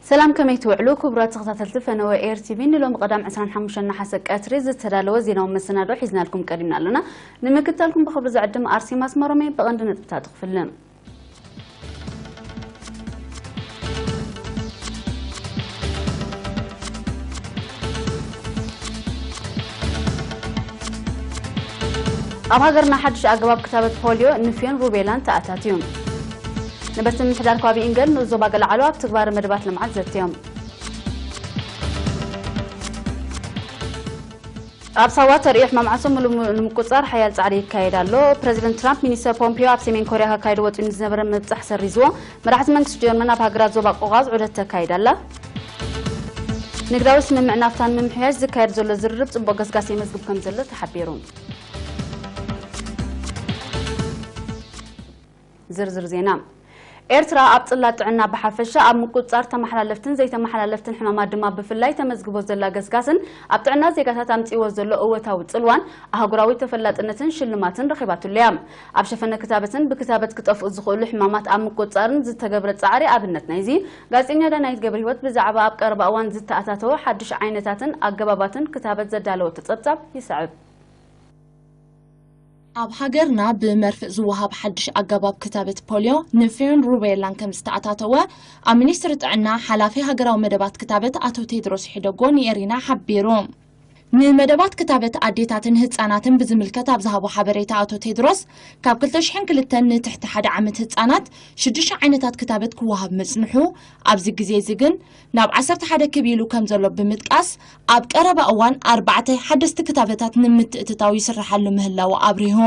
ሰላም፣ ከመይ ትውዕሉ ክቡራት ተኸታተልቲ ፈነወ ኤር ቲቪ? ንሎሚ ቀዳም ዕስራን ሓሙሽተን ነሓሰ ቀትሪ ዝተዳለወ ዜናዊ መሰናዶ ሒዝናልኩም ቀዲምና ኣለና። ንምክትታልኩም ብኽብሪ ዝዕድም ኣርሴማ ኣስመሮም እየ። ብቐንዲ ነጥብታት ክፍልን። ኣብ ሃገርና ሓድሽ ኣገባብ ክታበት ፖሊዮ፣ ንፍዮን ሩቤላን ተኣታትዩ። ነበርቲ ምምሕዳር ከባቢ ኢንገል ንኡስ ዞባ ገለዓሉ ኣብ ትግባረ መደባት ልምዓት ዘትዮም። ኣብ ሳዋ ተርእዮ ሕማም ዓሶ ምሉእ ብምሉእ ንምቁጽጻር ሓያል ጻዕሪ ይካየድ ኣሎ። ፕረዚደንት ትራምፕ ሚኒስተር ፖምፒዮ ኣብ ሰሜን ኮርያ ከካይዶ ወጺኑ ዝነበረ ምብጻሕ ሰሪዝዎ። መራሕቲ መንግስቲ ጀርመን ኣብ ሃገራት ዞባ ቆቓዝ ዑደት ተካይድ ኣላ። ንግዳዊ ስምምዕ ናፍታን ምምሕያሽ ዝካየድ ዘሎ ዝርርብ ጽቡቕ ገስጋስ የመዝግብ ከም ዘሎ ተሓቢሩ። ዝርዝር ዜና። ኤርትራ ኣብ ጽላት ጥዕና ብሓፈሻ፣ ኣብ ምቁጽጻር ተመሓላለፍትን ዘይተመሓላለፍትን ሕማማት ድማ ብፍላይ ተመዝግቦ ዘላ ገስጋስን ኣብ ጥዕና ዜጋታት ኣምጺእዎ ዘሎ እወታዊ ጽልዋን ኣህጉራዊ ተፈላጥነትን ሽልማትን ረኺባትሉ እያ። ኣብ ሸፈነ ክታበትን ብክታበት ክጠፍኡ ዝኽእሉ ሕማማት ኣብ ምቁጽጻርን ዝተገብረ ጻዕሪ ኣብነት ናይዚ፣ ጋዜጠኛ ዳናይት ገብረህይወት ብዛዕባ ኣብ ቀረባ እዋን ዝተኣታተወ ሓድሽ ዓይነታትን ኣገባባትን ክታበት ዘዳለወቶ ጸብጻብ ይስዕብ። ኣብ ሃገርና ብመርፍእ ዝወሃብ ሓድሽ ኣገባብ ክታበት ፖልዮ ንፌዮን ሩቤላን ከም ዝተኣታተወ ኣብ ሚኒስትሪ ጥዕና ሓላፊ ሃገራዊ መደባት ክታበት ኣቶ ቴድሮስ ሒደጎ ንኤሪና ሓቢሩ። ንመደባት ክታበት ኣዴታትን ህጻናትን ብዝምልከት ኣብ ዝሃቦ ሓበሬታ ኣቶ ቴድሮስ፣ ካብ ክልተ ሽሕን ክልተን ንትሕቲ ሓደ ዓመት ህጻናት ሽዱሽተ ዓይነታት ክታበት ክወሃብ ምጽንሑ፣ ኣብዚ ግዜ እዚ ግን ናብ ዓሰርተ ሓደ ክብ ኢሉ ከም ዘሎ ብምጥቃስ፣ ኣብ ቀረባ እዋን ኣርባዕተ ሓደስቲ ክታበታት ንምትእትታው ይስርሓሉ ምህላዉ ኣብሪሁ።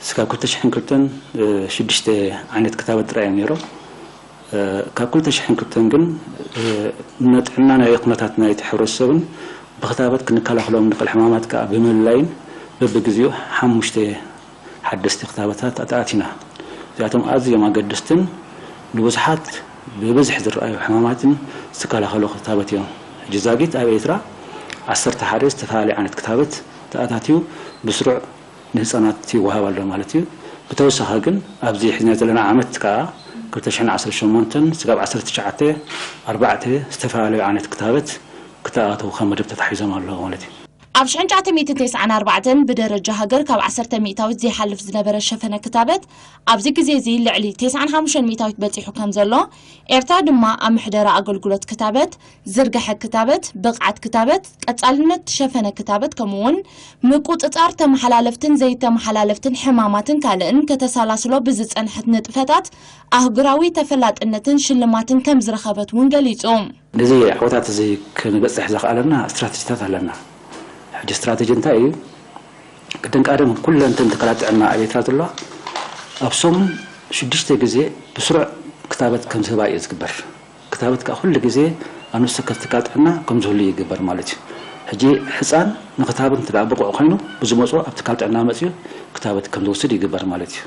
እስካብ ክልተ ሽሕን ክልተን፣ እ፣ ሽዱሽተ ዓይነት ክታበት ጥራይ እዮም ነይሮም። እ፣ ካብ ክልተ ሽሕን ክልተን ግን፣ እ፣ ንጥዕና ናይ ኩነታት ናይቲ ሕብረተሰብን ብክታበት ክንከላኸሎም ንኽእል ሕማማት ከኣ ብምልላይን በብግዜኡ ሓሙሽተ ሓደስቲ ክታበታት ኣተኣቲና። እዚኣቶም ኣዝዮም ኣገደስትን ንብዙሓት ብብዝሒ ዝረኣዩ ሕማማትን ዝከላኸሉ ክታበት እዮም። ሕጂ ዛጊት ኣብ ኤርትራ ዓሰርተ ሓደ ዝተፈላለዩ ዓይነት ክታበት ተኣታትዩ ብስሩዕ ንህጻናት ይወሃብ ኣሎ ማለት እዩ። ብተወሳኺ ግን ኣብዚ ሒዝና ዘለና ዓመት ከኣ ክልተ ሽሕን ዓሰርተ ሸሞንተን ስጋብ ዓሰርተ ትሽዓተ ኣርባዕተ ዝተፈላለዩ ዓይነት ክታበት ክተኣታተው ከም መደብ ተታሒዞም ኣለዉ ማለት እዩ። ኣብ ሽሕን ትሽዓተ ሚእትን ተስዓን ኣርባዕተን ብደረጃ ሃገር ካብ ዓሰርተ ሚእታዊት ዘይሓልፍ ዝነበረ ሸፈነ ክታበት፣ ኣብዚ ግዜ እዚ ልዕሊ ተስዓን ሓሙሽተን ሚእታዊት በጺሑ ከም ዘሎ፣ ኤርትራ ድማ ኣብ ምሕደራ ኣገልግሎት ክታበት፣ ዝርግሐ ክታበት፣ ብቕዓት ክታበት፣ ቀጻልነት ሸፈነ ክታበት፣ ከምኡ'ውን ምቁጽጻር ተመሓላለፍትን ዘይተመሓላለፍትን ሕማማትን ካልእን ከተሰላስሎ ብዝጸንሐት ንጥፈታት ኣህጉራዊ ተፈላጥነትን ሽልማትን ከም ዝረኸበት እውን ገሊጹ። ነዚ ዓወታት እዚ ክንበጽሕ ዘኽኣለና ስትራተጂታት ኣለና። ሕጂ ስትራተጂ እንታይ እዩ? ቅድም ቀደም ኩለን እተን ትካላት ጥዕና ኣብ ኤርትራ ዘለዋ ኣብ ሰሙን ሽዱሽተ ግዜ ብስሩዕ ክታበት ከም ዝህባ እዩ ዝግበር። ክታበት ከኣ ኩሉ ግዜ ኣብ ነፍሲ ወከፍ ትካል ጥዕና ከም ዝህሉ ይግበር ማለት እዩ። ሕጂ ህጻን ንክታበት እንተ ደኣ ብቑዕ ኮይኑ ብዝመጾ ኣብ ትካል ጥዕና መጺኡ ክታበት ከም ዝወስድ ይግበር ማለት እዩ።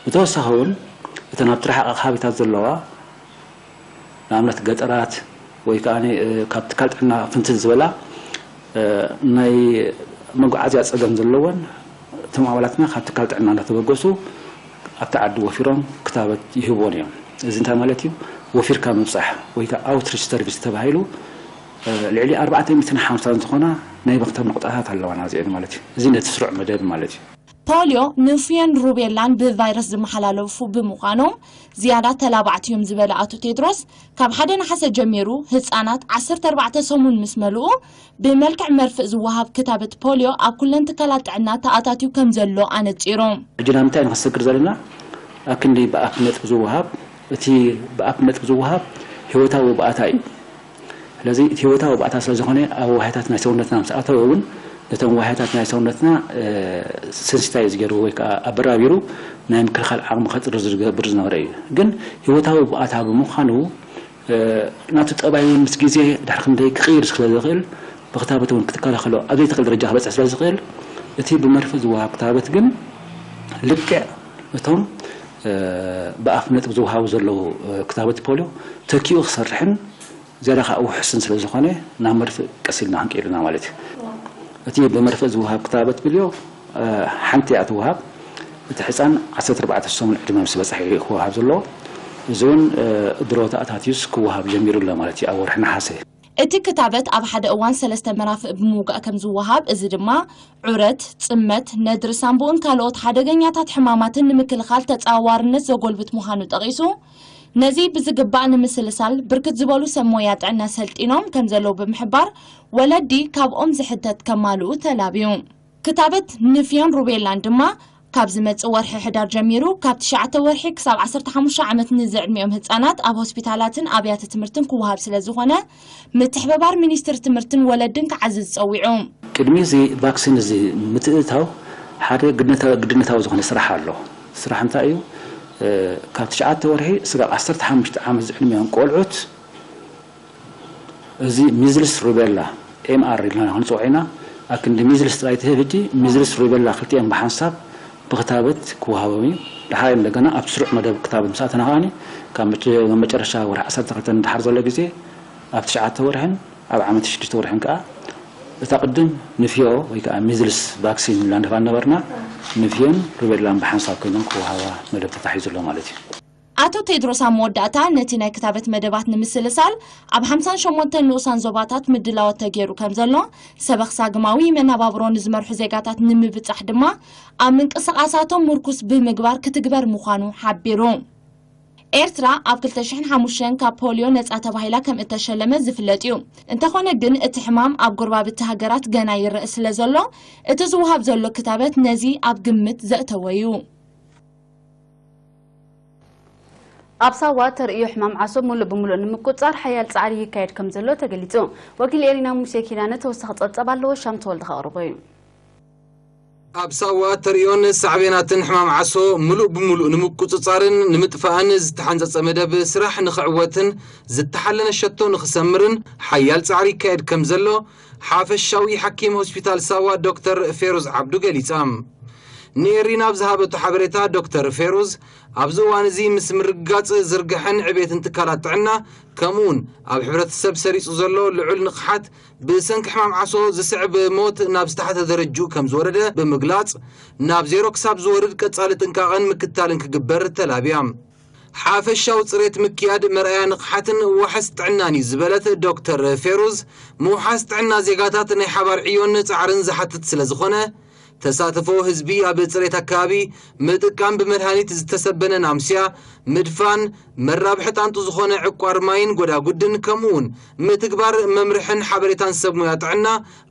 ብተወሳኺ እውን እተን ኣብ ትርሓቕ ከባቢታት ዘለዋ ንኣብነት ገጠራት ወይ ከኣ፣ እ፣ ካብ ትካል ጥዕና ፍንትት ዝበላ፣ እ፣ ናይ መጓዓዝያ ጸገም ዘለወን እቶም ኣባላትና ካብ ትካል ጥዕና እናተበገሱ ኣብቲ ዓዲ ወፊሮም ክታበት ይህብዎን እዮም። እዚ እንታይ ማለት እዩ? ወፊርካ ምብጻሕ ወይ ከኣ ኣውትሪች ሰርቪስ ተባሂሉ፣ እ፣ ልዕሊ ኣርባዕተ ሚእትን ሓምሳን ዝኾና ናይ መኽተብ ነቑጣታት ኣለዋና እዚአን ማለት እዩ። እዚ ነቲ ስሩዕ መደብ ማለት እዩ። ፖልዮ፣ ንፍዮን ሩቤላን ብቫይረስ ዝመሓላለፉ ብምዃኖም ዝያዳ ተላባዕቲ እዮም ዝበለ ኣቶ ቴድሮስ፣ ካብ ሓደ ነሓሰ ጀሚሩ ህጻናት ዓሰርተ ኣርባዕተ ሰሙን ምስ መልኡ ብመልክዕ መርፍእ ዝወሃብ ክታበት ፖልዮ ኣብ ኩለን ትካላት ጥዕና ተኣታትዩ ከም ዘሎ ኣነጺሩ። ሕጂ ናብ ምንታይ ኢና ክንሰግር ዘለና? ኣክንዲ ብኣፍ ነጥቢ ዝወሃብ፣ እቲ ብኣፍ ነጥቢ ዝወሃብ ህይወታዊ ባእታ እዩ። ስለዚ እቲ ህይወታዊ ባእታ ስለ ዝኾነ ኣብ ዋህያታት ናይ ሰውነትና ምስ ኣተወ እውን ነቶም ዋህያታት ናይ ሰውነትና፣ እ፣ ሰንሲታይዝ ገይሩ ወይ ከዓ ኣበራቢሩ ናይ ምክልኻል ዓቕሚ ከጥሪ ዝገብር ዝነበረ እዩ። ግን ህይወታዊ ባእታ ብምዃኑ፣ እ፣ ናቱ ጠባይ እውን ምስ ግዜ ድሕሪ ክንደይ ክቕይር ስለ ዝኽእል ብክታበት እውን ክትከላኸሎ ኣብ ዘይትኽእል ደረጃ ክበፅሕ ስለ ዝኽእል እቲ ብመርፍእ ዝወሃብ ክታበት ግን ልክዕ እቶም ብኣፍ ነጥብ ዝወሃቡ ዘለዉ ክታበት ፖሊዮ ተኪኡ ክሰርሕን ዝያዳ ከዓ ውሕስን ስለ ዝኾነ ናብ መርፍእ ቀስ ኢልና ክንቀይር ኢና ማለት እዩ። እቲ ብመርፍእ ዝወሃብ ክታበት ፖሊዮ ሓንቲ እያ ትወሃብ። እቲ ሕፃን ዓሰርተ ኣርባዕተ ሰሙን ዕድመ ምስ በፅሐ እዩ ክወሃብ ዘለዎ። እዚ እውን ድሮ ተኣታትዩስ ክወሃብ ጀሚሩ ኣሎ ማለት እዩ ኣብ ወርሒ ነሓሰ። እቲ ክታበት ኣብ ሓደ እዋን ሰለስተ መራፍእ ብምውጋእ ከም ዝወሃብ፣ እዚ ድማ ዑረት፣ ጽመት፣ ነድሪ ሳንቡእን ካልኦት ሓደገኛታት ሕማማትን ንምክልኻል ተጻዋርነት ዘጎልብት ምዃኑ ጠቒሱ፣ ነዚ ብዝግባእ ንምስልሳል ብርክት ዝበሉ ሰብ ሞያ ጥዕና ሰልጢኖም ከም ዘለዉ ብምሕባር፣ ወለዲ ካብኦም ዝሕተት ከማልኡ ተላብዩ። ክታበት ንፍዮን ሩቤላን ድማ ካብ ዝመጽእ ወርሒ ሕዳር ጀሚሩ ካብ ትሽዓተ ወርሒ ክሳብ ዓሰርተ ሓሙሽተ ዓመት ንዝዕድሚኦም ህጻናት ኣብ ሆስፒታላትን ኣብያተ ትምህርትን ክወሃብ ስለ ዝኾነ፣ ምትሕብባር ሚኒስትሪ ትምህርትን ወለድን ክዓዝዝ ጸዊዑ። ቅድሚ እዚ ቫክሲን እዚ ምትእትታው ሓደ ግድነታ-፣ ግድነታዊ ዝኾነ ስራሕ ኣሎ። ስራሕ እንታይ እዩ? እ፣ ካብ ትሽዓተ ወርሒ ስጋብ ዓሰርተ ሓሙሽተ ዓመት ዝዕድሚኦም ቆልዑት እዚ ሚዝልስ ሩቤላ፣ ኤም ኣር ኢልና ክንፅውዖ ኢና። ኣክንዲ ሚዝልስ ጥራይ ትህብ ሕጂ፣ ሚዝልስ ሩቤላ ክልቲኦም ብሓንሳብ ብክታበት ክወሃቦም እዩ። ደሓር እንደገና ኣብ ስሩዕ መደብ ክታበት ምስ ኣተና ከኣኒ ካብ መጨ-፣ መጨረሻ ወርሒ ዓሰርተ ክልተ ንደሓር ዘሎ ግዜ ኣብ ትሽዓተ ወርሕን ኣብ ዓመት ሽዱሽተ ወርሕን ከኣ እታ ቅድም ንፍዮ ወይ ከኣ ሚዝልስ ቫክሲን ኢልና ንፋ ነበርና፣ ንፍዮን ሩቤላን ብሓንሳብ ኮይኖም ክወሃባ መደብ ተታሒዙ ኣሎ ማለት እዩ። ኣቶ ቴድሮስ ኣብ መወዳእታ፣ ነቲ ናይ ክታበት መደባት ንምስልሳል ኣብ ሓምሳን ሸሞንተን ንኡሳን ዞባታት ምድላዋት ተገይሩ ከም ዘሎ፣ ሰበኽ ሳግማዊ መነባብሮ ንዝመርሑ ዜጋታት ንምብጻሕ ድማ ኣብ ምንቅስቓሳቶም ምርኩስ ብምግባር ክትግበር ምዃኑ ሓቢሩ። ኤርትራ ኣብ ክልተ ሽሕን ሓሙሽተን ካብ ፖልዮ ነጻ ተባሂላ ከም እተሸለመት ዝፍለጥ እዩ። እንተኾነ ግን፣ እቲ ሕማም ኣብ ጎረባብቲ ሃገራት ገና ይረእ ስለ ዘሎ፣ እቲ ዝወሃብ ዘሎ ክታበት ነዚ ኣብ ግምት ዘእተወ እዩ። ኣብ ሳዋ ተርእዮ ሕማም ዓሶ ሙሉእ ብሙሉእ ንምቁጽጻር ሓያል ጻዕሪ ይካየድ ከም ዘሎ ተገሊጹ። ወኪል ኤሪና ሙሴ ኪዳነ ተወሳኺ ጸብጻብ ኣለዎ፣ ሻም ተወልደ ከቕርቦ እዩ። ኣብ ሳዋ ተርእዮን ሳዕቤናትን ሕማም ዓሶ ሙሉእ ብሙሉእ ንምቁጽጻርን ንምጥፋእን ዝተሓንጸጸ መደብ ስራሕ ንኽዕወትን ዝተሓለነ ሸቶ ንኽሰምርን ሓያል ጻዕሪ ይካየድ ከም ዘሎ ሓፈሻዊ ሓኪም ሆስፒታል ሳዋ ዶክተር ፌሩዝ ዓብዱ ገሊጻ። ንኤሪና ኣብ ዝሃበቶ ሓበሬታ ዶክተር ፌሩዝ፣ ኣብዚ እዋን እዚ ምስ ምርግጋጽ ዝርግሐን ዕቤትን ትካላት ጥዕና፣ ከምኡውን ኣብ ሕብረተሰብ ሰሪጹ ዘሎ ልዑል ንቕሓት ብሰንኪ ሕማም ዓሶ ዝስዕብ ሞት ናብ ዝተሓተ ደረጅኡ ከም ዝወረደ ብምግላጽ፣ ናብ ዜሮ ክሳብ ዝወርድ ቀጻሊ ጥንቃቐን ምክታልን ክግበር ተላብያ። ሓፈሻዊ ጽሬት ምክያድ መርኣያ ንቕሓትን ዋሕስ ጥዕናን እዩ ዝበለት ዶክተር ፌሩዝ፣ ምውሓስ ጥዕና ዜጋታት ናይ ሓባር ዕዮን ጻዕርን ዝሓትት ስለ ዝኾነ፣ ተሳትፎ ህዝቢ ኣብ ጽሬት ኣከባቢ፣ ምጥቃም ብመድሃኒት ዝተሰበነ ናምስያ፣ ምድፋን፣ መራብሒ ጣንጡ ዝኾነ ዕቋር ማይን ጎዳጉድን፣ ከምኡውን ምትግባር መምርሕን ሓበሬታን ሰብ ሙያ ጥዕና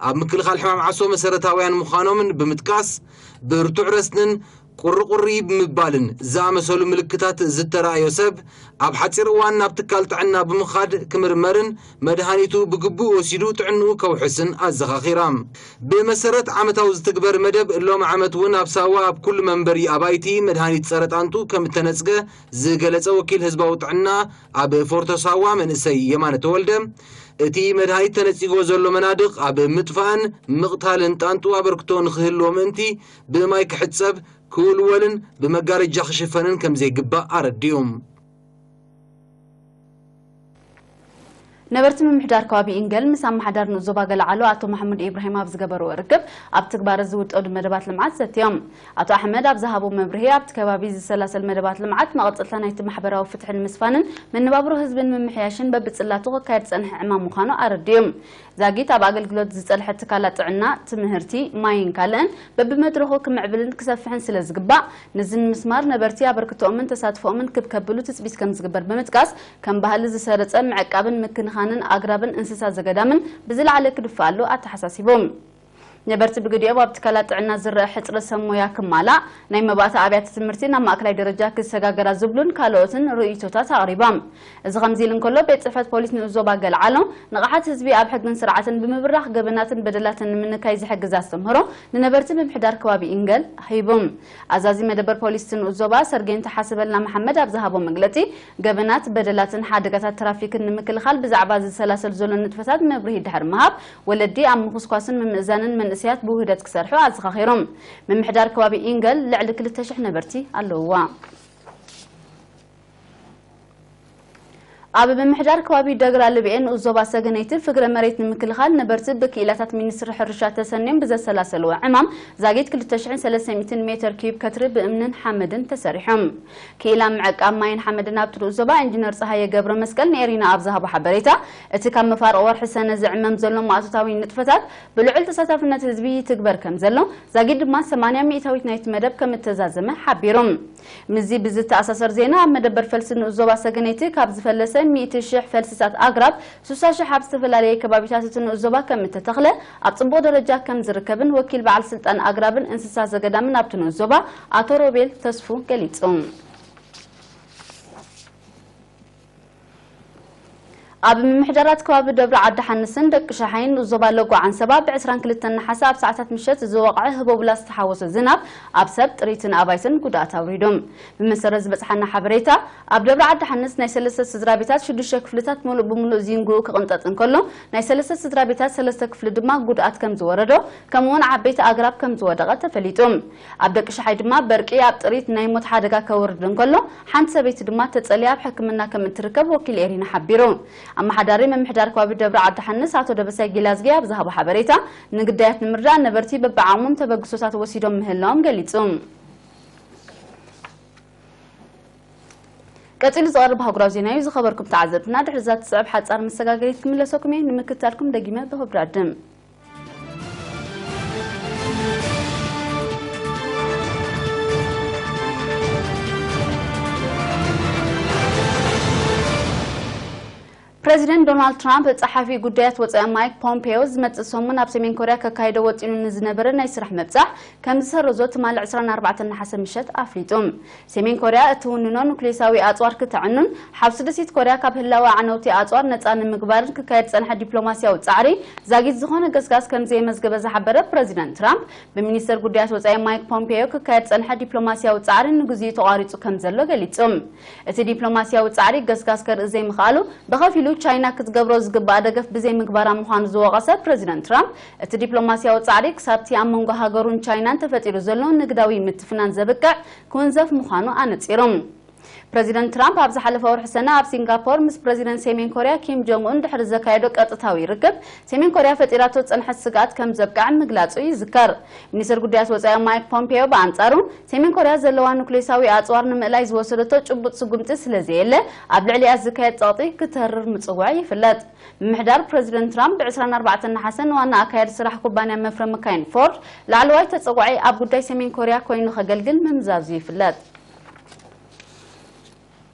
ኣብ ምክልኻል ሕማም ዓሶ መሰረታውያን ምዃኖምን ብምጥቃስ፣ ብርቱዕ ረስንን ቁርቁሪ ብምባልን ዝኣመሰሉ ምልክታት ዝተራእዮ ሰብ፣ ኣብ ሓጺር እዋን ናብ ትካል ጥዕና ብምኻድ ክምርመርን መድሃኒቱ ብግቡእ ወሲዱ ጥዕንኡ ከውሕስን ኣዘኻኺራ። ብመሰረት ዓመታዊ ዝትግበር መደብ፣ ሎም ዓመት እውን ኣብ ሳዋ ኣብ ኩሉ መንበሪ ኣባይቲ መድሃኒት ጸረ ጣንጡ ከም እተነጽገ ዝገለጸ ወኪል ህዝባዊ ጥዕና ኣብ ፎርቶ ሳዋ መንእሰይ የማነ ተወልደ፣ እቲ መድሃኒት ተነጺጎ ዘሎ መናድቕ ኣብ ምጥፋእን ምቕታልን ጣንጡ ኣበርክቶ ንኽህልዎ ምእንቲ ብማይ ክሕጸብ፣ ክውልወልን ብመጋረጃ ክሽፈንን ከም ዘይግባእ ኣረዲኡ። ነበርቲ ምምሕዳር ከባቢ ኢንገል ምስ ኣመሓዳሪ ንኡስ ዞባ ገለዓሎ ኣቶ ማሕሙድ ኢብራሂም ኣብ ዝገበርዎ ርክብ፣ ኣብ ትግባረ ዝውጠዱ መደባት ልምዓት ዘትዮም። ኣቶ ኣሕመድ ኣብ ዝሃቦ መብርሂ፣ ኣብቲ ከባቢ ዝሰላሰል መደባት ልምዓት መቐጸልታ ናይቲ ማሕበራዊ ፍትሒ ንምስፋንን መነባብሮ ህዝቢ ንምምሕያሽን በብጽላቱ ክካየድ ዝጸንሐ ዕማም ምዃኑ ኣረዲኡ። ዛጊት ኣብ ኣገልግሎት ዝጸንሐ ትካላት ጥዕና፣ ትምህርቲ፣ ማይን ካልእን በብመድረኹ ክምዕብልን ክሰፍሕን ስለ ዝግባእ፣ ነዚ ንምስማር ነበርቲ ኣበርክቶኦምን ተሳትፎኦምን ክብ ከብሉ ትጽቢት ከም ዝግበር ብምጥቃስ፣ ከም ባህሊ ዝሰረጸ ምዕቃብን ምክንኻንን ኣግራብን እንስሳ ዘገዳምን ብዝለዓለ ክድፈኣሉ ኣተሓሳሲቡ። ነበርቲ ብግዲኦም ኣብ ትካላት ጥዕና ዝረአ ሕጽረት ሰብ ሞያ ክማላእ፣ ናይ መባእታ ኣብያተ ትምህርቲ ናብ ማእከላይ ደረጃ ክሰጋገራ ዝብሉን ካልኦትን ርእይቶታት ኣቕሪቦም። እዚ ከምዚ ኢሉ እንከሎ፣ ቤት ጽሕፈት ፖሊስ ንኡስ ዞባ ገለዓሎ፣ ንቕሓት ህዝቢ ኣብ ሕግን ስርዓትን ብምብራኽ ገበናትን በደላትን ንምንካይ ዝሕግዝ ኣስተምህሮ ንነበርቲ ምምሕዳር ከባቢ ኢንገል ሂቡ። ኣዛዚ መደበር ፖሊስ እቲ ንኡስ ዞባ ሰርጌንት ሓስበልና መሓመድ ኣብ ዝሃቦ መግለጺ፣ ገበናት፣ በደላትን ሓደጋታት ትራፊክን ንምክልኻል ብዛዕባ ዝሰላሰል ዘሎ ንጥፈታት መብርሂ ድሕሪ ምሃብ፣ ወለዲ ኣብ ምኹስኳስን ምምእዛንን መንእሰያት ብውህደት ክሰርሑ ኣዘኻኺሮም። ምምሕዳር ከባቢ ኢንገል ልዕሊ ክልተ ሽሕ ነበርቲ ኣለውዋ። ኣብ ምምሕዳር ከባቢ ደግራ ልብኤ ንኡስ ዞባ ሰገነይቲ ፍግረ መሬት ንምክልኻል ነበርቲ ብክኢላታት ሚኒስትሪ ሕርሻ ተሰንዮም ብዘሰላሰልዎ ዕማም ዛጊት ክልተ ሽሕን ሰለስተ ሚእትን ሜትር ኪዩብ ከትሪ ብእምንን ሓመድን ተሰሪሖም። ክኢላ ምዕቃብ ማይን ሓመድን ኣብቲ ንኡስ ዞባ ኢንጂነር ፀሃየ ገብረ መስቀል ንኤሪና ኣብ ዝሃቦ ሓበሬታ፣ እቲ ካብ መፋርቕ ወርሒ ሰነ ዝዕመም ዘሎ ማእቶታዊ ንጥፈታት ብልዑል ተሳታፍነት ህዝቢ ይትግበር ከም ዘሎ፣ ዛጊድ ድማ ሰማንያ ሚእታዊት ናይቲ መደብ ከም እተዛዘመ ሓቢሩ። ምስዚ ብዝተኣሳሰር ዜና፣ ኣብ መደበር ፈልሲ ንኡስ ዞባ ሰገነይቲ ካብ ዝፈለሰ ሚእቲ ሽሕ ፈልስታት ኣግራብ፣ ስሳ ሽሕ ኣብ ዝተፈላለየ ከባቢታት እቲ ንኡስ ዞባ ከም እተተኽለ፣ ኣብ ጽቡቕ ደረጃ ከም ዝርከብን ወኪል በዓል ስልጣን ኣግራብን እንስሳ ዘገዳምን ኣብቲ ንኡስ ዞባ ኣቶ ሮቤል ተስፉ ገሊጹ። ኣብ ምምሕዳራት ከባቢ ደብረ ዓዲ ሓንስን ደቂ ሸሓይን ንኡስ ዞባ ለጎ ዓንሰባ ብ ዕስራን ክልተን ነሓሰ ኣብ ሰዓታት ምሸት ዝወቕዐ ህቦብላ ዝተሓወሶ ዝናብ ኣብ ሰብ፣ ጥሪትን ኣባይትን ጉድኣት ኣውሪዱ። ብመሰረት ዝበጽሓና ሓበሬታ፣ ኣብ ደብረ ዓዲ ሓንስ ናይ ሰለስተ ስድራ ቤታት ሽዱሽተ ክፍልታት ምሉእ ብምሉእ ዚንግኡ ክቕንጠጥ እንከሎ፣ ናይ ሰለስተ ስድራ ቤታት ሰለስተ ክፍሊ ድማ ጉድኣት ከም ዝወረዶ፣ ከምኡውን ዓበይቲ ኣግራብ ከም ዝወደቐ ተፈሊጡ። ኣብ ደቂ ሸሓይ ድማ በርቂ ኣብ ጥሪት ናይ ሞት ሓደጋ ከውርድ እንከሎ፣ ሓንቲ ሰበይቲ ድማ ተጸልያ ኣብ ሕክምና ከም እትርከብ ወኪል ኤሪና ሓቢሩ። ኣመሓዳሪ ምምሕዳር ከባቢ ደብረ ዓዲ ሓንስ ኣቶ ደበሳይ ጊላዝጊ ኣብ ዝሃቦ ሓበሬታ፣ ንግዳያት ንምርዳእ ነበርቲ በብዓቕሞም ተበግሶታት ወሲዶም ምህላዎም ገሊጹ። ቀጺሉ ዝቐርብ ኣህጉራዊ ዜና እዩ። ዝኸበርኩም ተዓዘብትና፣ ድሕሪ እዛ ትስዕብ ሓጻር መሰጋገሪት ክምለሰኩም እየ። ንምክትታልኩም ደጊመ ብኽብሪ ዕድም። ፕረዚደንት ዶናልድ ትራምፕ ጸሓፊ ጉዳያት ወጻኢ ማይክ ፖምፔዮ ዝመጽእ ሰሙን ኣብ ሰሜን ኮርያ ከካይዶ ወጢኑ ንዝነበረ ናይ ስራሕ ምብጻሕ ከም ዝሰረዞ ትማሊ ዕስራን ኣርባዕተን ነሓሰ ምሸት ኣፍሊጡ። ሰሜን ኮርያ እትውንኖ ኑክሌሳዊ ኣጽዋር ክተዕኑን ሓብሲ ደሴት ኮርያ ካብ ህላወ ኣዕነውቲ ኣጽዋር ነጻ ንምግባርን ክካየድ ዝጸንሐ ዲፕሎማስያዊ ጻዕሪ ዛጊት ዝኾነ ገስጋስ ከም ዘየመዝገበ ዝሓበረ ፕረዚደንት ትራምፕ፣ ብሚኒስተር ጉዳያት ወጻኢ ማይክ ፖምፔዮ ክካየድ ዝጸንሐ ዲፕሎማስያዊ ጻዕሪ ንግዚኡ ተቋሪጹ ከም ዘሎ ገሊጹ። እቲ ዲፕሎማስያዊ ጻዕሪ ገስጋስ ከርኢ ዘይምኽኣሉ፣ ብኸፊሉ ቻይና ክትገብሮ ዝግባኣ ደገፍ ብዘይምግባራ ምዃኑ ዝወቐሰ ፕረዚደንት ትራምፕ፣ እቲ ዲፕሎማስያዊ ጻዕሪ ክሳብቲ ኣብ መንጎ ሃገሩን ቻይናን ተፈጢሩ ዘሎ ንግዳዊ ምትፍናን ዘብቅዕ ክውንዘፍ ምዃኑ ኣነጺሩ። ፕረዚደንት ትራምፕ ኣብ ዝሓለፈ ወርሒ ሰነ ኣብ ሲንጋፖር ምስ ፕረዚደንት ሰሜን ኮርያ ኪም ጆንግ ኡን ድሕሪ ዘካየዶ ቀጥታዊ ርክብ፣ ሰሜን ኮርያ ፈጢራቶ ዝጸንሐት ስግኣት ከም ዘብቅዐ ምግላጹ ይዝከር። ሚኒስትር ጉዳያት ወጻኢ ማይክ ፖምፔዮ ብኣንጻሩ፣ ሰሜን ኮርያ ዘለዋ ኑክሌሳዊ ኣጽዋር ንምእላይ ዝወሰደቶ ጭቡጥ ስጉምቲ ስለ ዘየለ፣ ኣብ ልዕሊኣ ዝካየድ ጸቕጢ ክተርር ምጽውዑ ይፍለጥ። ምምሕዳር ፕረዚደንት ትራምፕ ብ ዕስራን ኣርባዕተን ነሓሰ ንዋና ኣካያዲ ስራሕ ኩባንያ መፍረ መካይን ፎርድ ላዕለዋይ ተጸዋዒ ኣብ ጉዳይ ሰሜን ኮርያ ኮይኑ ከገልግል ምምዛዙ ይፍለጥ።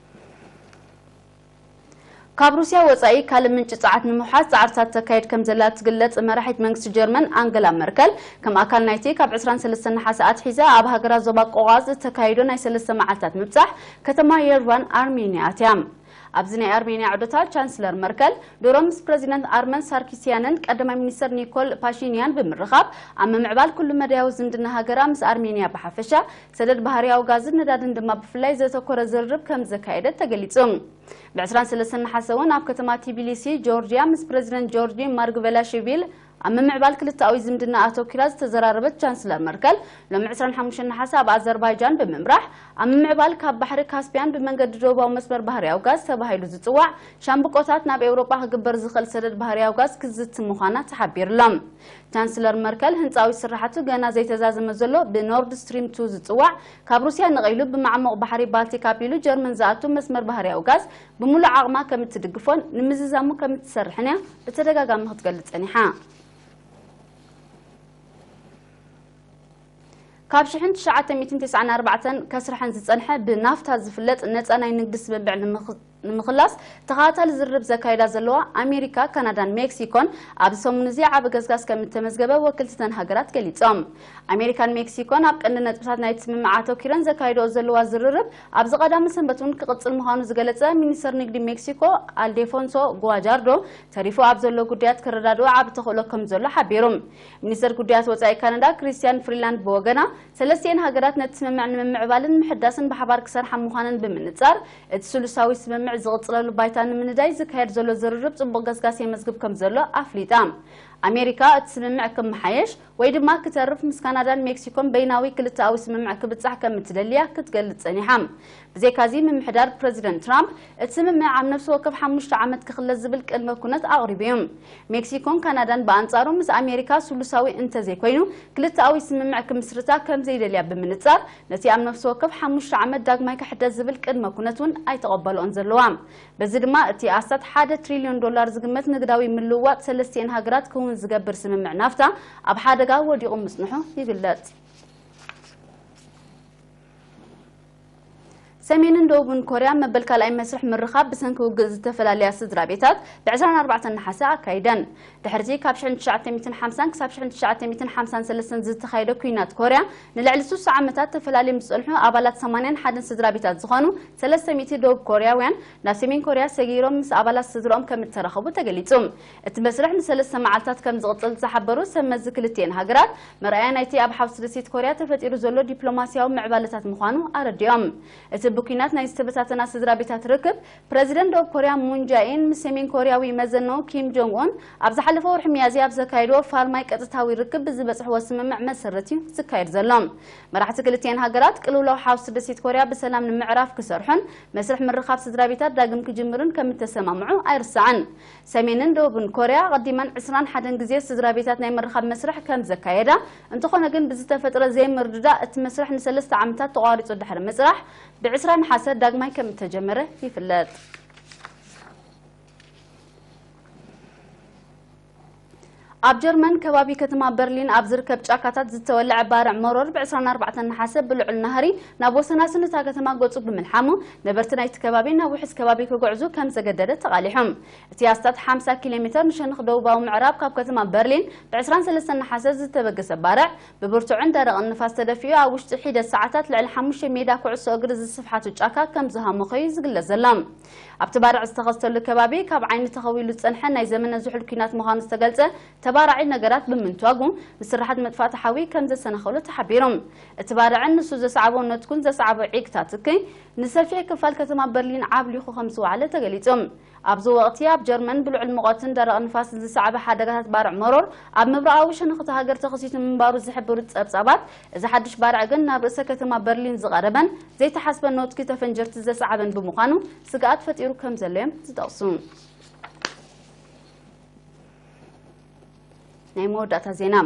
ካብ ሩስያ ወጻኢ ካልእ ምንጪ ጸዓት ንምውሓስ ጻዕርታት ተካይድ ከም ዘላ ትግለጽ መራሒት መንግስቲ ጀርመን ኣንገላ መርከል፣ ከም ኣካል ናይቲ ካብ ዕስራን ሰለስተን ነሓሰ ኣትሒዛ ኣብ ሃገራት ዞባ ቆቓዝ እተካይዶ ናይ ሰለስተ መዓልታት ምብጻሕ፣ ከተማ የርቫን ኣርሜንያ ኣትያ። ኣብዚ ናይ ኣርሜንያ ዑደታ፣ ቻንስለር መርከል ድሮ ምስ ፕረዚደንት ኣርመን ሳርኪስያንን ቀዳማይ ሚኒስተር ኒኮል ፓሺንያን ብምርኻብ፣ ኣብ ምምዕባል ኩሉ መዳያዊ ዝምድና ሃገራ ምስ ኣርሜንያ ብሓፈሻ፣ ሰደድ ባህርያዊ ጋዝን ነዳድን ድማ ብፍላይ ዘተኮረ ዝርርብ ከም ዘካየደት ተገሊጹ። ብ ዕስራን ሰለስተን ነሓሰ እውን ኣብ ከተማ ቲቢሊሲ ጆርጅያ ምስ ፕረዚደንት ጆርጂ ማርግቬላሽቪል ኣብ ምምዕባል ክልተኣዊ ዝምድና ኣተኲራ ዝተዘራረበት ቻንስለር መርከል፣ ሎሚ ዕስራን ሓሙሽተን ነሓሰ ኣብ ኣዘርባይጃን ብምምራሕ፣ ኣብ ምምዕባል ካብ ባሕሪ ካስፒያን ብመንገዲ ደቡባዊ መስመር ባህርያዊ ጋዝ ተባሂሉ ዝጽዋዕ ሻምብቆታት ናብ ኤውሮጳ ክግበር ዝኽእል ሰደድ ባህርያዊ ጋዝ ክዝቲ ምዃና ተሓቢሩሎም። ቻንስለር መርከል፣ ህንጻዊ ስራሓቱ ገና ዘይተዛዘመ ዘሎ ብኖርድ ስትሪም ቱ ዝጽዋዕ፣ ካብ ሩስያ ነቒሉ ብማዕሙቕ ባሕሪ ባልቲክ ኣቢሉ ጀርመን ዝኣቱ መስመር ባህርያዊ ጋዝ፣ ብምሉእ ዓቕማ ከም እትድግፎን ንምዝዛሙ ከም እትሰርሕን እያ ብተደጋጋሚ ክትገልጽ ጸኒሓ። ካብ ሽሕን ትሽዓተ ሚእትን ተስዓን ኣርባዕተን ከስርሐን ዝጸንሐ ብናፍታ ዝፍለጥ ነጻ ናይ ንግዲ ስምምዕ ንምኽ-፣ ንምኽላስ ተኸታታሊ ዝርርብ ዘካይዳ ዘለዋ ኣሜሪካ፣ ካናዳን ሜክሲኮን፣ ኣብዚ ሰሙን እዚ ዓቢ ገስጋስ ከም እተመዝገበ ወክልቲ እተን ሃገራት ገሊጾም። ኣሜሪካን ሜክሲኮን ኣብ ቀንዲ ነጥብታት ናይቲ ስምምዕ ኣተኲረን ዘካይድኦ ዘለዋ ዝርርብ ኣብዚ ቀዳመ ሰንበት እውን ክቕጽል ምዃኑ ዝገለጸ ሚኒስተር ንግዲ ሜክሲኮ ኣልዴፎንሶ ጉዋጃርዶ፣ ተሪፉ ኣብ ዘሎ ጉዳያት ክረዳድኡ ዓቢ ተኽእሎ ከም ዘሎ ሓቢሩ። ሚኒስተር ጉዳያት ወጻኢ ካናዳ ክሪስቲያን ፍሪላንድ ብወገና፣ ሰለስቲኤን ሃገራት ነቲ ስምምዕ ንምምዕባልን ምሕዳስን ብሓባር ክሰርሓ ምዃነን ብምንጻር፣ እቲ ስሉሳዊ ስምምዕ ዝቕጽለሉ ባይታ ንምንዳይ ዝካየድ ዘሎ ዝርርብ ጽቡቕ ገስጋስ የመዝግብ ከም ዘሎ ኣፍሊጣ። ኣሜሪካ እቲ ስምምዕ ክመሓየሽ ወይ ድማ ክተርፍ ምስ ካናዳን ሜክሲኮን በይናዊ ክልተኣዊ ስምምዕ ክብጻሕ ከም እትደልያ ክትገልጽ ጸኒሓ። ብዘይካዚ ምምሕዳር ፕረዚደንት ትራምፕ እቲ ስምምዕ ኣብ ነፍሲ ወከፍ ሓሙሽተ ዓመት ክኽለስ ዝብል ቅድመ ኩነት ኣቕሪቡ እዩ። ሜክሲኮን ካናዳን ብኣንጻሩ ምስ ኣሜሪካ ስሉሳዊ እንተዘይኮይኑ ክልተኣዊ ስምምዕ ክምስርታ ከም ዘይደልያ ብምንጻር ነቲ ኣብ ነፍሲ ወከፍ ሓሙሽተ ዓመት ዳግማይ ክሕደስ ዝብል ቅድመ ኩነት እውን ኣይተቐበልኦን ዘለዋ። በዚ ድማ እቲ ኣስታት ሓደ ትሪልዮን ዶላር ዝግመት ንግዳዊ ምልውዋጥ ሰለስቲኤን ሃገራት ክውን ዝገብር ስምምዕ ናፍታ ኣብ ሓደጋ ወዲቑ ምጽንሑ ይግለጽ። ሰሜንን ደቡብን ኮርያ መበል ካልኣይ መስርሕ ምርኻብ ብሰንኪ ውግእ ዝተፈላለያ ስድራ ቤታት ብ ዕስራን ኣርባዕተን ነሓሰ ኣካይደን። ድሕርቲ ካብ ሽሕን ትሽዓተ ሚእትን ሓምሳን ክሳብ ሽሕን ትሽዓተ ሚእትን ሓምሳን ሰለስተን ዝተኻየደ ኲናት ኮርያ ንልዕሊ ስሳ ዓመታት ተፈላለዮም ዝጸንሑ ኣባላት ሰማንያን ሓደን ስድራ ቤታት ዝኾኑ ሰለስተ ሚእቲ ደቡብ ኮርያውያን ናብ ሰሜን ኮርያ ሰጊሮም ምስ ኣባላት ስድሮኦም ከም እተራኸቡ ተገሊጹ። እቲ መስርሕ ንሰለስተ መዓልታት ከም ዝቕጽል ዝሓበሩ ሰብ መዚ ክልቲኤን ሃገራት መርኣያ ናይቲ ኣብ ሓውሲ ደሴት ኮርያ ተፈጢሩ ዘሎ ዲፕሎማስያዊ ምዕባለታት ምዃኑ ኣረዲኦም። እቲ ብኲናት ናይ ዝተበታተና ስድራ ቤታት ርክብ ፕረዚደንት ደቡብ ኮርያ ሙን ጃኢን ምስ ሰሜን ኮርያዊ መዘነኡ ኪም ጆንግ ኡን ኣብ ዝሓለፈ ወርሒ ሚያዝያ ኣብ ዘካየድዎ ፋልማይ ቀጥታዊ ርክብ ብዝበጽሕዎ ስምምዕ መሰረት እዩ ዝካየድ ዘሎ። መራሕቲ ክልቲኤን ሃገራት ቅልውላው ሓውሲ ደሴት ኮርያ ብሰላም ንምዕራፍ ክሰርሑን መስርሕ ምርኻብ ስድራ ቤታት ዳግም ክጅምርን ከም እተሰማምዑ ኣይርሳዕን። ሰሜንን ደቡብን ኮርያ ኣቐዲመን ዕስራን ሓደን ግዜ ስድራ ቤታት ናይ ምርኻብ መስርሕ ከም ዘካየዳ፣ እንተኾነ ግን ብዝተፈጥረ ዘይምርድዳእ እቲ መስርሕ ንሰለስተ ዓመታት ተቋሪጹ ድሕሪ ምጽራሕ ብ ዕስራ ነሓሰ ዳግማይ ከም እተጀመረ ይፍለጥ። ኣብ ጀርመን ከባቢ ከተማ በርሊን ኣብ ዝርከብ ጫካታት ዝተወልዐ ባርዕ መሮር ብ ዕስራን ኣርባዕተን ነሓሰ ብልዑል ናህሪ ናብ ወሰናስን እታ ከተማ ገጹ ብምልሓሙ ነበርቲ ናይቲ ከባቢ ናብ ውሕስ ከባቢ ክጉዕዙ ከም ዘገደደ ተቓሊሖም። እቲ ኣስታት ሓምሳ ኪሎ ሜተር ንሸነኽ ደቡባዊ ምዕራብ ካብ ከተማ በርሊን ብ ዕስራን ሰለስተን ነሓሰ ዝተበገሰ ባርዕ ብብርቱዕን ደረቕን ንፋስ ተደፊኡ ኣብ ውሽጢ ሒደት ሰዓታት ልዕሊ ሓሙሽተ ሜዳ ኩዕሶ እግሪ ዝስፍሓቱ ጫካ ከም ዝሃመኸ እዩ ዝግለጽ ዘሎ። ኣብቲ ባርዕ ዝተኸስተሉ ከባቢ ካብ ዓይኒ ተኸዊሉ ዝጸንሐ ናይ ዘመነ ዝሑል ኲናት ምዃኑ ዝተገልጸ ተባራዒ ነገራት ብምንቷጉ ንስራሓት መጥፋእቲ ሓዊ ከም ዘሰናኸሎ ተሓቢሩ። እቲ ባርዕን ንሱ ዘስዓቦ ነትኩን ዘስዓቦ ዒግታት እከይ ንሰፊሕ ክፋል ከተማ በርሊን ዓብሊኹ ከም ዝወዓለ ተገሊጹ። ኣብዚ ወቕቲ ኣብ ጀርመን ብልዑል ሙቐትን ደረቕ ንፋስን ዝሰዓበ ሓደጋታት ባርዕ መሮር ኣብ ምብራቓዊ ሸነኽ እታ ሃገር ተኸሲቱ ምንባሩ ዝሕብሩ ጸብጻባት፣ እዚ ሓድሽ ባርዕ ግን ናብ ርእሰ ከተማ በርሊን ዝቐረበን ዘይተሓስበ ነትኪ ተፈንጀርቲ ዘስዓበን ብምዃኑ ስግኣት ፈጢሩ ከም ዘሎ እዮም ዝጠቕሱ። ናይ መወዳእታ ዜና።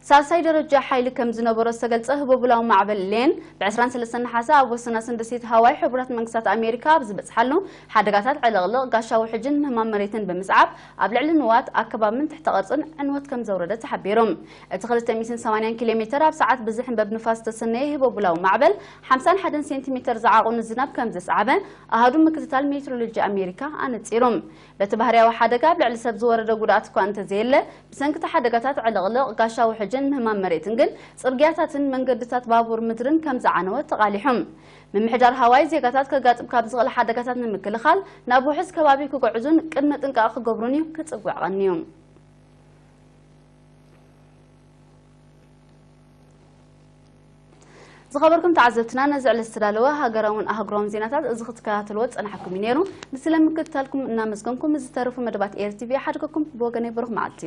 ሳልሳይ ደረጃ ሓይሊ ከም ዝነበሮ ዝተገልጸ ህቦብላዊ ማዕበል ሌን ብ ዕስራን ሰለስተን ነሓሰ ኣብ ወሰናስን ደሴት ሃዋይ ሕቡራት መንግስታት ኣሜሪካ ኣብ ዝበጽሓሉ ሓደጋታት ዕልቕልቕ፣ ጋሻ ውሕጅን ምህማም መሬትን ብምስዓብ ኣብ ልዕሊ ንዋት ኣከባብን ትሕተ ቅርጽን ዕንወት ከም ዘውረደ ተሓቢሩ። እቲ ክልተ ሚእትን ሰማንያን ኪሎ ሜተር ኣብ ሰዓት ብዝሕንበብ ንፋስ ዝተሰነየ ህቦብላዊ ማዕበል ሓምሳን ሓደን ሴንቲሜተር ዝዓቑኑ ዝናብ ከም ዘስዓበ ኣሃዱ ምክትታል ሜትሮሎጂ ኣሜሪካ ኣነጺሩ። በቲ ባህርያዊ ሓደጋ ኣብ ልዕሊ ሰብ ዝወረደ ጉድኣት እኳ እንተዘየለ፣ ብሰንኪ እቲ ሓደጋታት ዕልቕልቕ፣ ጋሻ ውሕጅን ምህማም መሬትን ግን ጽርግያታትን መንገድታት ባቡር ምድርን ከም ዝዓነወ ተቓሊሑ። ምምሕዳር ሃዋይ ዜጋታት ከጋጥም ካብ ዝኽእል ሓደጋታት ንምክልኻል ናብ ውሑስ ከባቢ ክጉዕዙን ቅድመ ጥንቃቐ ክገብሩን እዩ ክጽውዕ ቀንዩ። ዝኸበርኩም ተዓዘብትና፣ ነዚ ዕለት ዝተዳለወ ሃገራውን ኣህጉራውን ዜናታት እዚ ክትከታተልዎ ዝጸናሕኩም እዩ ነይሩ። ንስለ ምክትታልኩም እናመስገንኩም፣ ዝተረፉ መደባት ኤር ቲቪ ይሓድገኩም። ብወገነይ ብሩኽ መዓልቲ።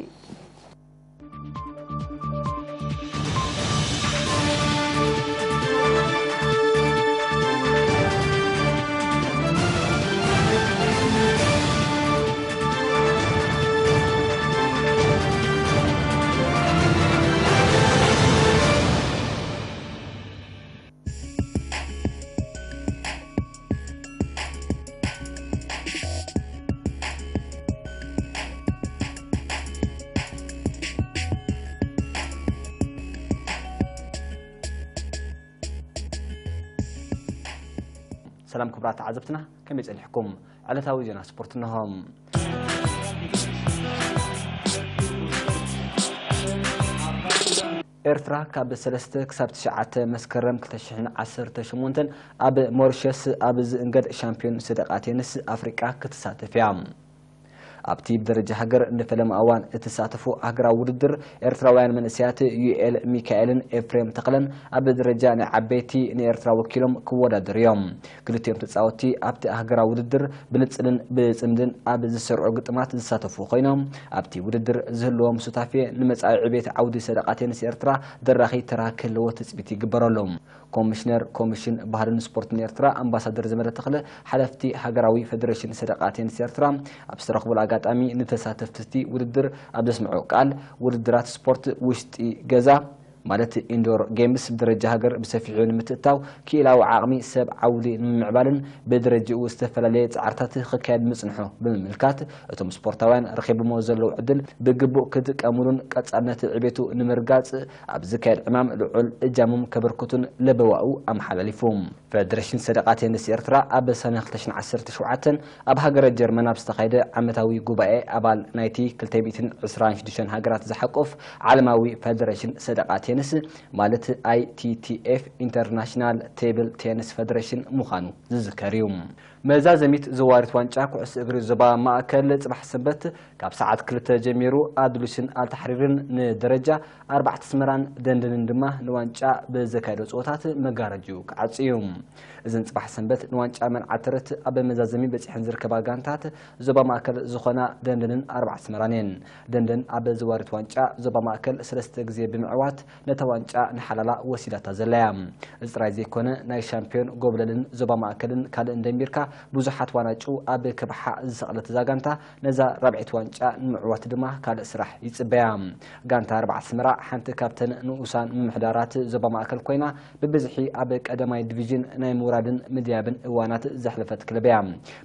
ሰላም ክቡራት ተዓዘብትና፣ ከመይ ጸኒሕኩም? ዕለታዊ ዜና ስፖርት እንሆ። ኤርትራ ካብ ሰለስተ ክሳብ ትሽዓተ መስከረም ክልተ ሽሕን ዓሰርተ ሸሞንተን ኣብ ሞሪሸስ ኣብ ዝእንገድ ሻምፒዮን ሰደቓ ቴንስ ኣፍሪቃ ክትሳተፍ እያ። ኣብቲ ብደረጃ ሃገር ንፈለማ እዋን እትሳተፉ ሃገራዊ ውድድር፣ ኤርትራውያን መንእሰያት ዩኤል ሚካኤልን ኤፍሬም ተኽለን ኣብ ደረጃ ናይ ዓበይቲ ንኤርትራ ወኪሎም ክወዳደሩ እዮም። ክልቲኦም ተጻወትቲ ኣብቲ ሃገራዊ ውድድር ብንጽልን ብጽምድን ኣብ ዝሰርዑ ግጥማት ዝሳተፉ ኮይኖም፣ ኣብቲ ውድድር ዝህልዎም ሱታፌ ንመጻኢ ዕቤት ዓውዲ ሰደቓ ቴኒስ ኤርትራ ደራኺ ተራ ክህልዎ ትጽቢት ይግበረሉ። ኮሚሽነር ኮሚሽን ባህልን ስፖርትን ኤርትራ ኣምባሳደር ዘመደ ተኽለ፣ ሓለፍቲ ሃገራዊ ፈደረሽን ሰደቓ ቴኒስ ኤርትራ ኣብ ዝተረኽቡሉ ኣጋጣሚ፣ ንተሳተፍቲ ውድድር ኣብ ዘስምዑ ቃል፣ ውድድራት ስፖርት ውሽጢ ገዛ ማለት ኢንዶር ጌምስ ብደረጃ ሃገር ብሰፊሑ ንምትእታው፣ ክኢላዊ ዓቕሚ ሰብ ዓውዲ ንምምዕባልን ብደረጃኡ ዝተፈላለየ ጻዕርታት ክካየድ ምጽንሑ ብምምልካት፣ እቶም ስፖርታውያን ረኺቦሞ ዘለዉ ዕድል ብግቡእ ክጥቀሙሉን ቀጻልነት ዕቤቱ ንምርጋጽ ኣብ ዝካየድ ዕማም ልዑል እጃሞም ከበርክቱን ለበዋኡ ኣመሓላሊፉ። ፈደረሽን ሰደቓ ቴኒስ ኤርትራ ኣብ ሰነ ክልተ ሽሕን ዓሰርተ ሸውዓተን ኣብ ሃገረ ጀርመን ኣብ ዝተኻየደ ዓመታዊ ጉባኤ ኣባል ናይቲ ክልተ ሚእትን ዕስራን ሽዱሽተን ሃገራት ዝሓቁፍ ዓለማዊ ፈደረሽን ሰደቓ ቴኒስ ማለት ኣይቲቲኤፍ ኢንተርናሽናል ቴብል ቴኒስ ፈደረሽን ምዃኑ ዝዝከር እዩ። መዛዘሚት ዘዋሪት ዋንጫ ኩዕሶ እግሪ ዞባ ማእከል ጽባሕ ሰንበት ካብ ሰዓት ክልተ ጀሚሩ ኣድሉስን ኣልታሕሪርን ንደረጃ ኣርባዕተ ኣስመራን ደንደንን ድማ ንዋንጫ ብዘካየዶ ጸወታት መጋረጅኡ ክዓጽ እዩ። እዘን ጽባሕ ሰንበት ንዋንጫ መልዓል ተረት ኣብ መዛዘሚ በጺሐን ዝርከባ ጋንታት ዞባ ማእከል ዝኾና ደንደንን ኣርባዕተ ኣስመራን እየን። ደንደን ኣብ ዘዋሪት ዋንጫ ዞባ ማእከል ሰለስተ ግዜ ብምዕዋት ነታ ዋንጫ ንሓላላ ወሲዳታ ዘላ እያ። እዚ ጥራይ ዘይኮነ፣ ናይ ሻምፒዮን ጎብለልን ዞባ ማእከልን ካልእን ደሚርካ ብዙሓት ዋናጩ ኣብ ከብሓ ዝሰቕለት እዛ ጋንታ፣ ነዛ ራብዒት ዋንጫ ንምዕዋት ድማ ካልእ ስራሕ ይጽበያ። ጋንታ ኣርባዕተ ኣስመራ ሓንቲ ካብተን ንኡሳን ምምሕዳራት ዞባ ማእከል ኮይና፣ ብብዝሒ ኣብ ቀዳማይ ዲቪዥን ናይ ምውራድን ምድያብን እዋናት ዘሕለፈት ክለብ እያ።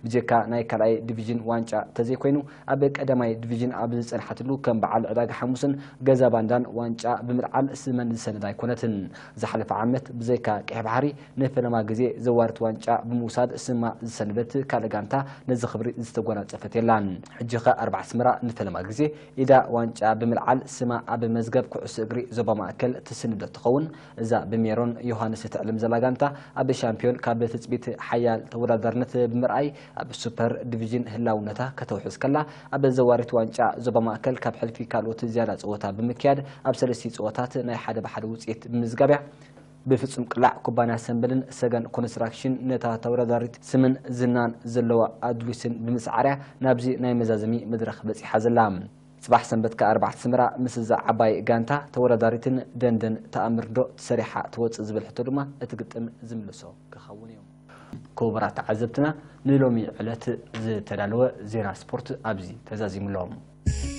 ብጀካ ናይ ካልኣይ ዲቪዥን ዋንጫ ተዘይኮይኑ፣ ኣብ ቀዳማይ ዲቪዥን ኣብ ዝጸንሓትሉ ከም በዓል ዕዳጋ ሓሙስን ገዛ ባንዳን ዋንጫ ብምልዓል ስመን ዝሰነዳ ኣይኮነትን። ዝሓለፈ ዓመት ብዘይካ ቀይሕ ባሕሪ ንፈለማ ግዜ ዘዋሪት ዋንጫ ብምውሳድ ስማ ዝሰነደት ካልእ ጋንታ ነዚ ክብሪ ዝተጎናጸፈት የላን። ሕጂ ኸ ኣርባዕተ ኣስመራ ንፈለማ ግዜ ኢዳ ዋንጫ ብምልዓል ስማ ኣብ መዝገብ ኩዕሶ እግሪ ዞባ ማእከል ትስንዶ ትኸውን። እዛ ብሜሮን ዮሃንስ እትዕልም ዘላ ጋንታ ኣብ ሻምፒዮን ካብ ትጽቢት ሓያል ተወዳዳርነት ብምርኣይ ኣብ ሱፐር ዲቪዥን ህላውነታ ከተውሕስ ከላ፣ ኣብ ዘዋሪት ዋንጫ ዞባ ማእከል ካብ ሕልፊ ካልኦት ዝያዳ ጸወታ ብምክያድ ኣብ ሰለስቲ ጸወታት ናይ ሓደ ብሓደ ውጽኢት ብምዝጋብያ ብፍጹም ቅላዕ ኩባንያ ሰምበልን ሰገን ኮንስትራክሽን ነታ ተወዳዳሪት ስምን ዝናን ዘለዋ ኣድሉስን ብምስዓርያ ናብዚ ናይ መዛዘሚ መድረኽ በጺሓ ዘላ። ጽባሕ ሰንበት ከኣ ኣርባዕተ ኣስመራ ምስ እዛ ዓባይ ጋንታ ተወዳዳሪትን ደንደን ተኣምር ዶ ሰሪሓ ትወጽእ ዝብል ሕቶ ድማ እቲ ግጥም ዝምልሶ ክኸውን እዩ። ክቡራት ተዓዘብትና፣ ንሎሚ ዕለት ዝተዳለወ ዜና ስፖርት ኣብዚ ተዛዚሙ ኣሎ።